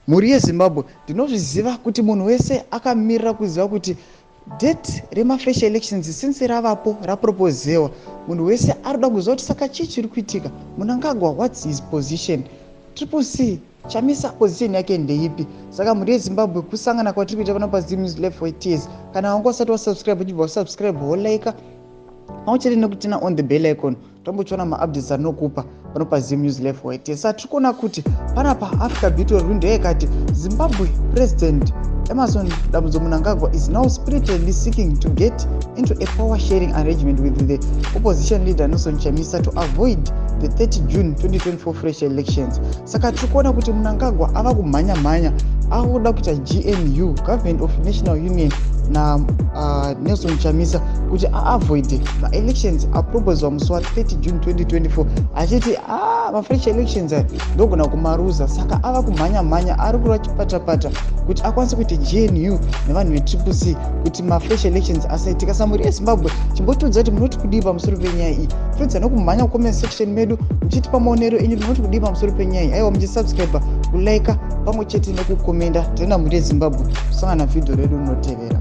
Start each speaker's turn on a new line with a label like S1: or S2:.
S1: Mhuri yeZimbabwe, ndinozviziva kuti munhu wese akamirira kuziva kuti date remafresh elections since ravapo, raproposewa, munhu wese ari kuda kuziva kuti saka chii chiri kuitika. Mnangagwa, what's his position? Triple C, Chamisa, position yake ndeipi? Saka mhuri yeZimbabwe, kusangana kwatiri kuita pano paZim News Live for Tears. Kana wanga usati wasubscribe, uchibva wasubscribe, wolike pamwe chete nekuturn on the bell icon, tombochiona maupdates arinokupa pano paZim News Live for Tears. Saka tiri kuona kuti panapa Africa Beauty Rwindo yakati Zimbabwe President Emmerson Dambudzo Mnangagwa is now spiritedly seeking to get into a power sharing arrangement with the opposition leader Nelson Chamisa to avoid the 30 June 2024 fresh elections. Saka tiri kuona kuti Mnangagwa ava kumhanya-mhanya, akuda kuita GNU, Government of National Union, naNelson Chamisa kuti aavoide maelections aproposwa musi wa30 June 2024, achiti a mafresh elections aya ndogona kumaruza. Saka ava kumhanya-mhanya, ari kurwa chipatapata kuti akwanise kuita GNU nevanhu veTriple C kuti mafresh elections asaitika. Samuri eZimbabwe, chimbotiudza kuti munoti kudii pamusoro penyaya iyi. Pfudza nokumhanya kucomment section medu muchitipa maonero enyu, munoti kudii pamusoro penyaya iyi. Aiwa, muchisubscribe, kulike pamwe chete nekukomenda. Tenda, mhuri yeZimbabwe, kusangana vhidhio redu rinotevera.